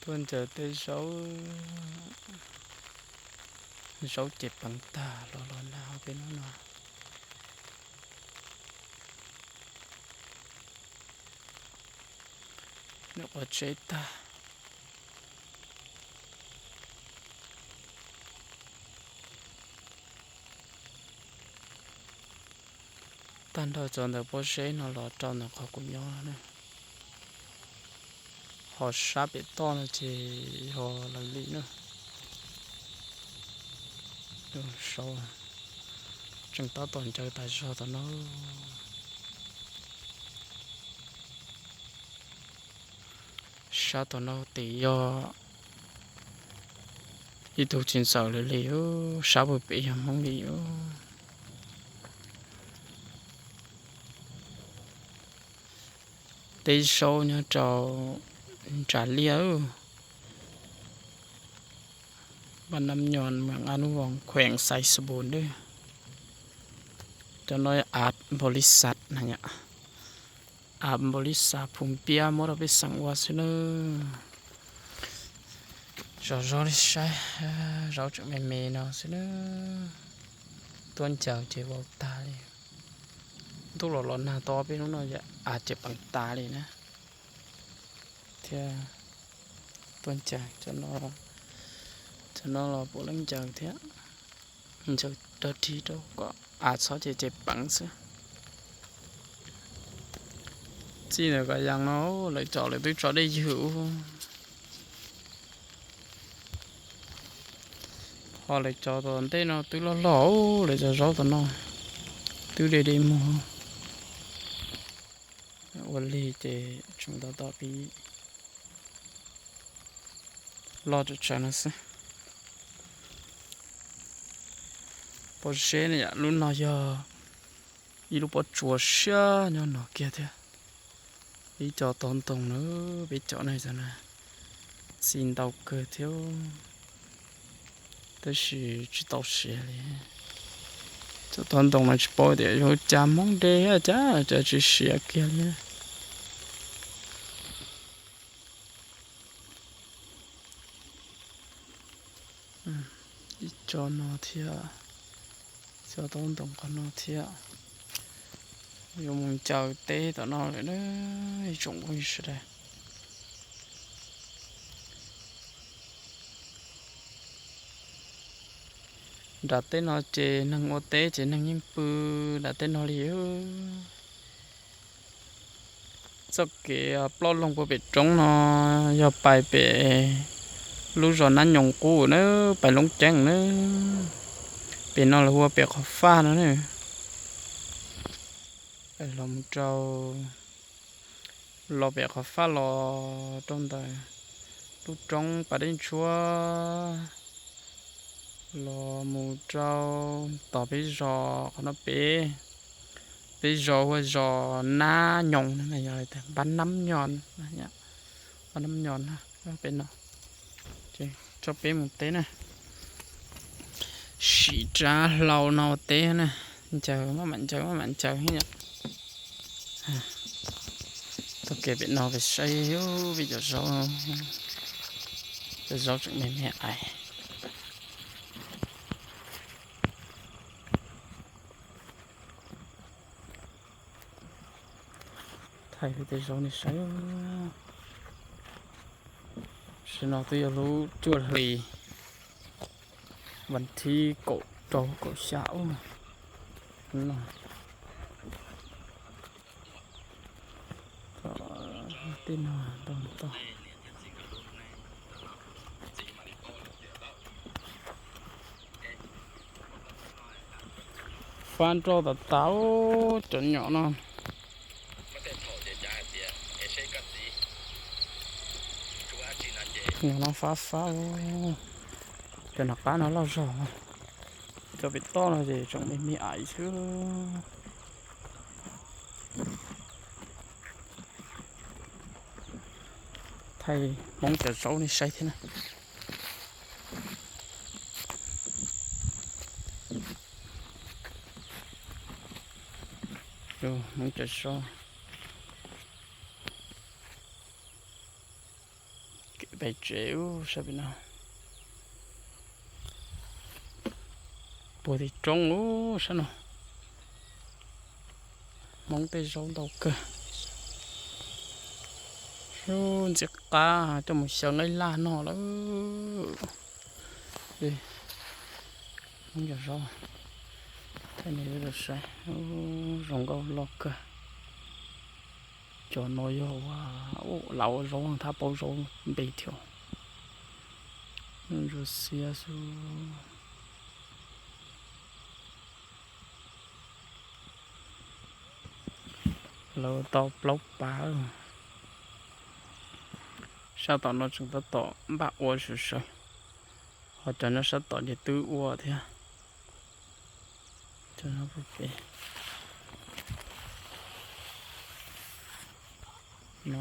Tuaj ncaws tej zaub, zaub ces peev tag los los nag peb hnub no. Nws quav tsev tag. Tag nrho cov ntawm pob zeb no los rau ntawm qhov kuv nyob na. Ho sab pem toj no ces yog lawv li na. Saud tseem tab tom ncaws tas zog tom no. Sab tom no tes yog ib tug tsis ntxaws lawv li, sab puag pem yog Hmoob li. Teb zaub nyob rau Nras Liaj, Ban Nam Nyo, Mws Ab Nub Voos, Khuees Xais Xabus Dwj. Cov no av npaum li xav na, av npaum li xav Phum Npiab muab rau pej xeem ua xwb na. Zov zaub li saib, zaub tseem me me no xwb na. Tuaj ncaws ces vau tag li. Ntuj los los nag tau peb hnub no ces av ces peev tas li na. Thiab tuaj ncaws cov no los puav leej ncaws thiab, ncaws dog dig rau kom av txhob ces ces peev xwb. Txij ntawm Kas Yas no lawv cov lawv twb tso dej ywg ub. Ho lawv cov tom ntej no twb loj loj, lawv cov zaub tom no twb de de muag. Ua lig ces tseem ntau tom pib loj tsawv tsawv no xwb. Pob zeb ne yom, lub no yog ib lub pob tsuas siab nyob no kiag thiab. Ib co tov ntoo na, peb cov ne, txi ntau kawg thiab, tab sis tsis tau siav li. Cov tov ntoo no tsis paub tias yog cas Hmoob de thiab cas cas tsis siav kiag li. Ib co no thiab, cov tov ntoo qhov no thiab. Yuav mus ncaws teb tom no lawm na, ib tsoom phooj ywg sawv daws. Nram teb no ces neeg ua teb ces neeg yeej pw nram teb no li. Txoj kev ploj loog puag pem roob no yog pais pem lub zos Nab Nyoos Qub na, pais Loob Ceeb na. Pem no lawv hu ua pem qhov faj no na. Los mus rau, los pem qhov faj los rau ntawm lub roob Pas Dej Ntsuab, los mus rau tom peb zos qhov no pem, peb zos hu ua zos Nab Nyoos, Npab Nab Nyoos, Npab Nab Nyoos pem no. Tso peb mus teb na. Sim rab hlau no ua teb na. Ncaws maj mam ncaws maj mam ncaws. Taug kev pem no pem saib peb cov zaub, cov zaub tseem me me ais. Thaij peb tej zaub nej saib. Sim no twb yog lub cuaj hlis, vas thib kaum rau kaum xya ub no. Tej no ntau ntau. Fab nroj tas tas cov nyom no. Nyom no fab fab. Cov nram qab no loj zog. Cov pem toj no ces tseem me me ais xwb. Thaij Hmoob cov zaub nej saib thiab na. Hmoob cov zaub. Pem tsev ub sab pem no, puag tim roob ub sab no. Hmoob tej zaub ntau kawg. Ub, ntxim qab coj mus xyaw nqaij laj noj lawm. Hmoob cov zaub, saib, zoo nkauj loj kawg. Cov no yog ua, ua, lawv ua zaub thab paub zaub npe thiab. Ntsuab xiab xwb. Lawv tau plaub pas. Sab tom no tseem tab tom npaj ua sawv sawv, ho cov nyob sab tom ces twb ua thiab. Cov no puag pem no,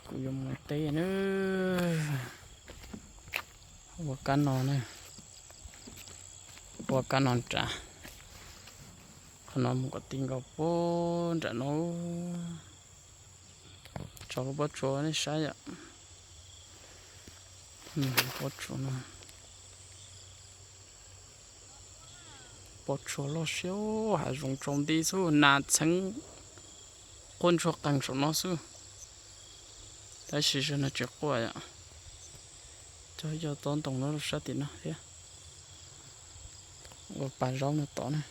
kuv yuav mus teb na. Ua kab no na, ua kab no nrad, qhov no mus kom ti nkaus puag nram no. Tso lub pob tsuas nej saib yom. Pob tsuas no, pob tsuas loj siab, hav zoov tsaus nti xwb, nas txheeb quaj ntsuag qees saum no xwb. Tab sis sawv no tsis quaj yom. Cog yog tob ntoo no rau sab tim no thiab. Ua pas zaub no tod na.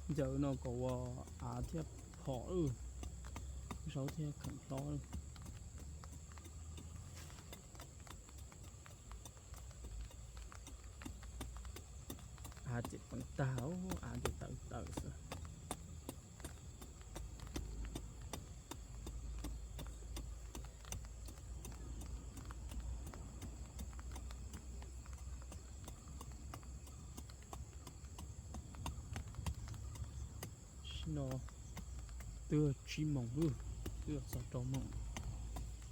Ncaws no kom ua av thiab phom, zaub thiab kheem hlob. Av ces peev tag, av ces tawm tawm xwb. Tam sim no twb tsib moos, twb txog rau moos,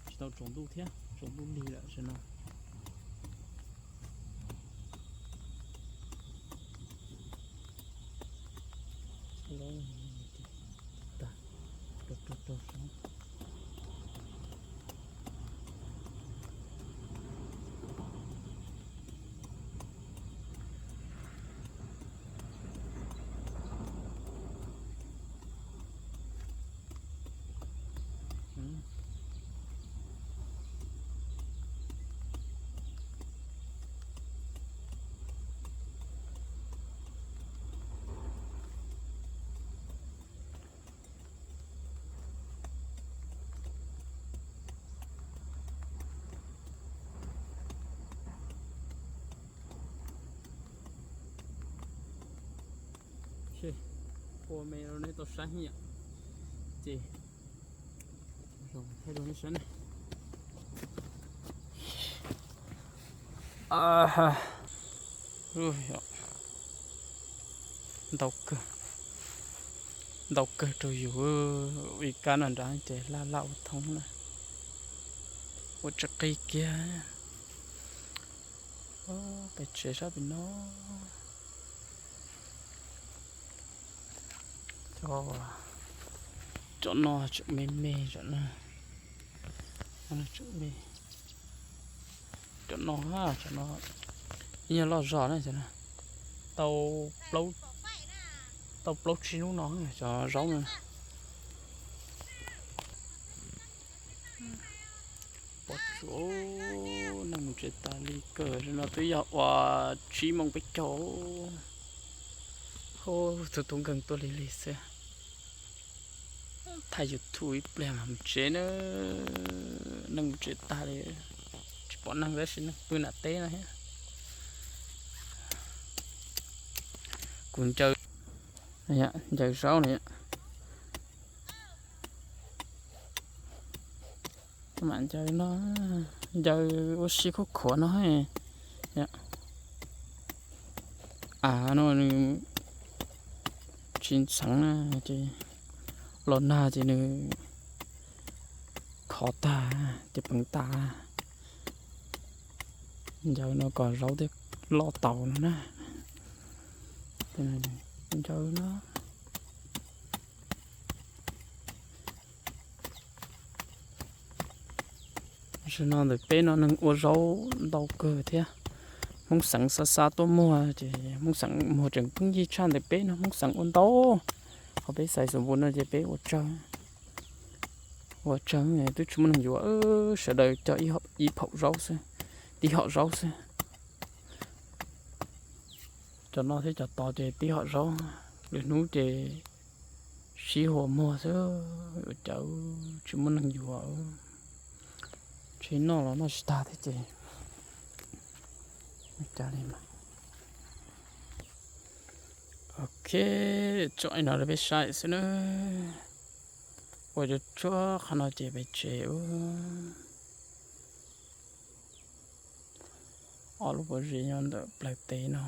tsis tau tsaus ntuj thiab, tsaus ntuj lig lawm tam sim no. Ua me rau nej tau saib yom. Ces thaij rau nej saib ne. Ntau kawg, ntau kawg rau yus, ib kab no nrad ces laj laj ua thoob na. Ua tsis qig kiag. Pem tsev sab pem no. Cov no tseem me me, cov no tseem me. Cov no, cov no ib nyuag loj zog na, tau plaub tsib hnub no cov zaub no. Pom tsuas neeg mus tsev tas li kawg, no twb yog uas tsib moos peb caug. Hu, tus tub nkeeg tuaj lig lig xwb. Thaij YouTube ib pliag mas mus tsev na, neeg mus tsev tag li, tsis pom neeg tab sis neeg pw nram teb no thiab. Kuv ncaws, ncaws zaub no. Mam ncaws no, ncaws ua si khuab khuav no. Av no nws tsis ntxeev na, ces los nag ces nws khov tag ces peev tas. Ncaws no kom zaub thiaj loj tau no na. Ncaws no. Zaum no ntawm peb no neeg ua zaub ntau kawg thiab. Hmoob xeev xa xa tuaj muag ces Hmoob xeev muag tseem pheej yig tshaj ntawm peb no, Hmoob xeev ua ntau. Ho peb xaiv xus npus no ces peb ua tsawg, ua tsawg twb tsis muaj neeg yuav, sawv daws cog ib phaum zaub xwb, tib hom zaub xwb. Cov no thiab cov tod ces tib hom zaub, lwm hnub ces sib hua muag xwb, ua cas tsis muaj neeg yuav. Tsis noj los noj tsis tag thiab ces. Ok, tso no rau peb saib xwb na. Ua tsuag tsuag qhov no ces pem tsev ub. Ob lub pob zeb nyob ntawm plawv teb no.